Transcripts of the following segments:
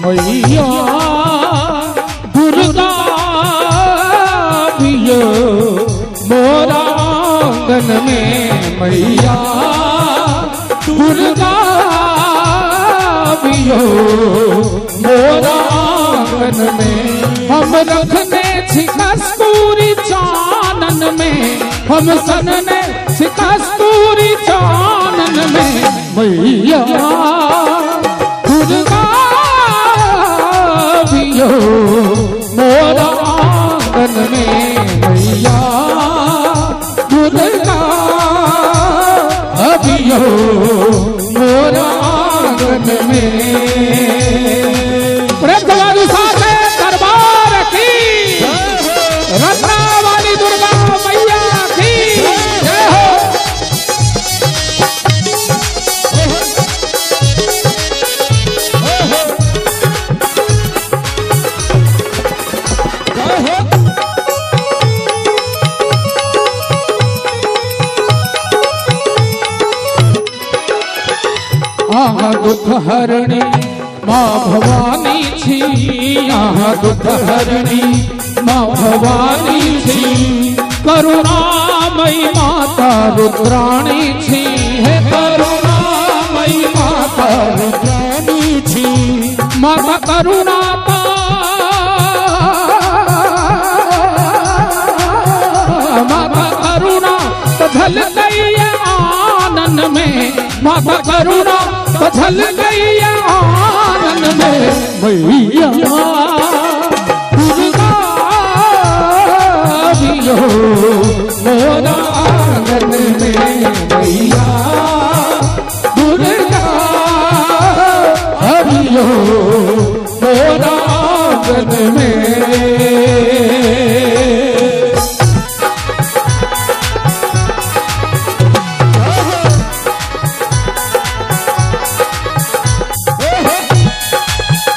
मैया दुर्गा आबियो मोरा आंगन में, मैया दुर्गा आबियो मोरा आंगन में। हम रखने छी कस्तूरी चानन में, हम सनने छी कस्तूरी चानन में, मैया दुर्गा आबियो मोरा आंगन में, मैया दुर्गा आबियो मोरा आंगन में। दरबार की रत्ना वाली दुर्गा मैया की जय हो। आहा दुख हरणी माँ भवानी छी, आहा दुख हरणी माँ भवानी छी, करुणामयी माता रुद्राणी छी, हे करुणामयी माता रुद्राणी छी। माता करुणा माता करुणा झल गई आनन में, माता करुणा झल गई आनन में, मैया दुर्गा आबियो मोरा आंगन में, मैया दुर्गा आबियो मोरा आंगन में।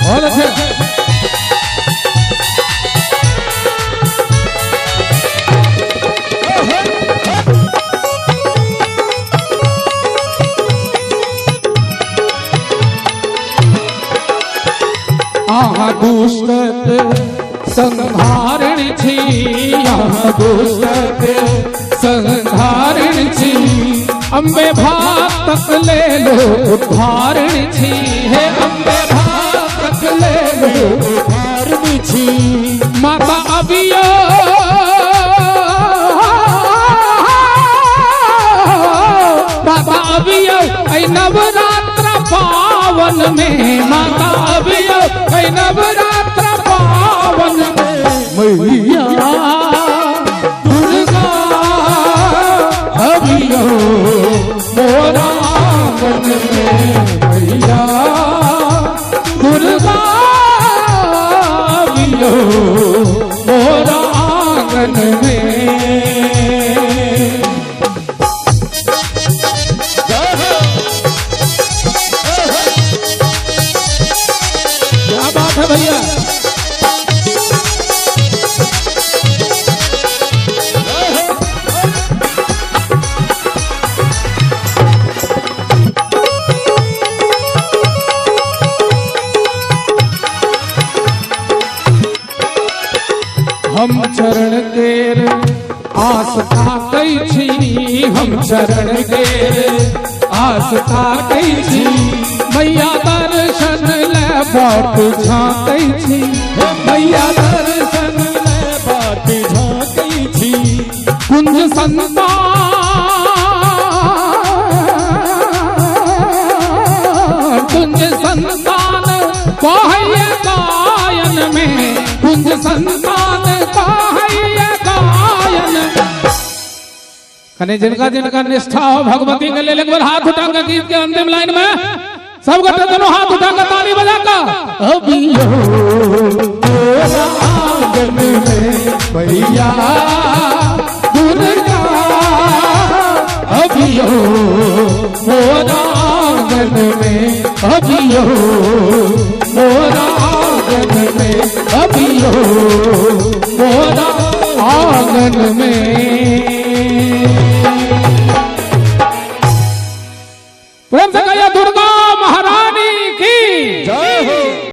बहुत अच्छे। आहा दुष्ट संहारण छी, आहा दुष्ट संहारण छी, अम्बे भक्त ले लो उद्धारण छी, हे अम्बे भक्त ले लो उद्धारण छी। माता अबियो माता अबियो ऐ नवरात्र पावन में, माता अबियो ऐ नवरात्र पावन में, मैया दुर्गा अबियो मोरा आंगन में, मैया दुर्गा अबियो मोरा आंगन में। क्या बात है भैया। हम चरण केर आस ताकै छी, हम चरण केर आस ताकै छी, मैया दर्शन ले बाट झाँकै छी, मैया दर्शन ले बाट झाँकै छी। कुंज संतान कुंज संतान कहैया गायन में, कुंज संतान कहैया गायन। कने जिनका जिनका निष्ठा हो भगवती के लिए एक बार हाथ उठा के गीत के अंतिम लाइन में सब गट्टे दोनों हाथ उठा के ताली बजा का अबियो मोरा आंगन में, मैया दुर्गा अबियो मोरा आंगन में, अबियो मोरा आंगन में, अबियो मोरा आंगन में।